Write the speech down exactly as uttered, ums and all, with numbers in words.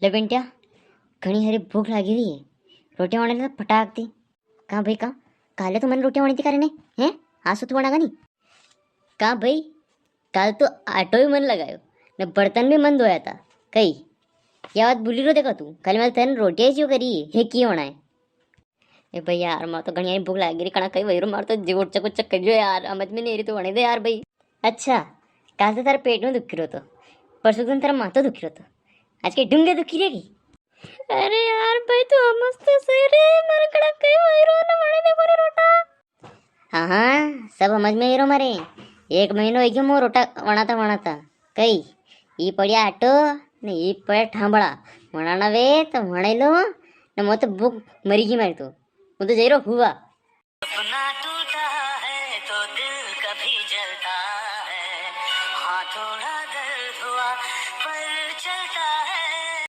ले बेंटिया, घणी हरी भूख लागी री है, रोटियां वणई ले फटाक ती। का भाई का, काले तो मने रोटियां वणई थी करे ने, हैं? आज तो तू वणागा नी। का भाई, काल तो आटो भी मने लगायो, ने बर्तन भी मने धोया था। कई, या बात भूली रो देखा तू, काले मने तने रोटियां ही जो करी है, है की वणाए? ए भाई यार, मारे तो घणी भूख लागी री, कणा कई वई रो, मारे तो जीव उचक उचक करियो यार, समझ में नी री, तो वणई दे यार भाई। अच्छा, काल तो थारे पेट में दुखी रो तो, परसों दिन थारे माथो दुखी रो तो, आज के डूंगे दुखी रे की? अरे यार भाई, तू समझ तो सही रे, मारे कणा कई वई रो ने वणई दे कोनी रोटा। हाँ हाँ, सब समझ में अई रो मारे। एक महीनो हो गयो मो रोटा वणाता वणाता। कई, ई पड़िया आटो, ने ई पड़िया ठांबड़ा। वणाना वे तो वणई लो, ने मो तो भूख मरी गई मारी तो। मु तो जई रो हुआ।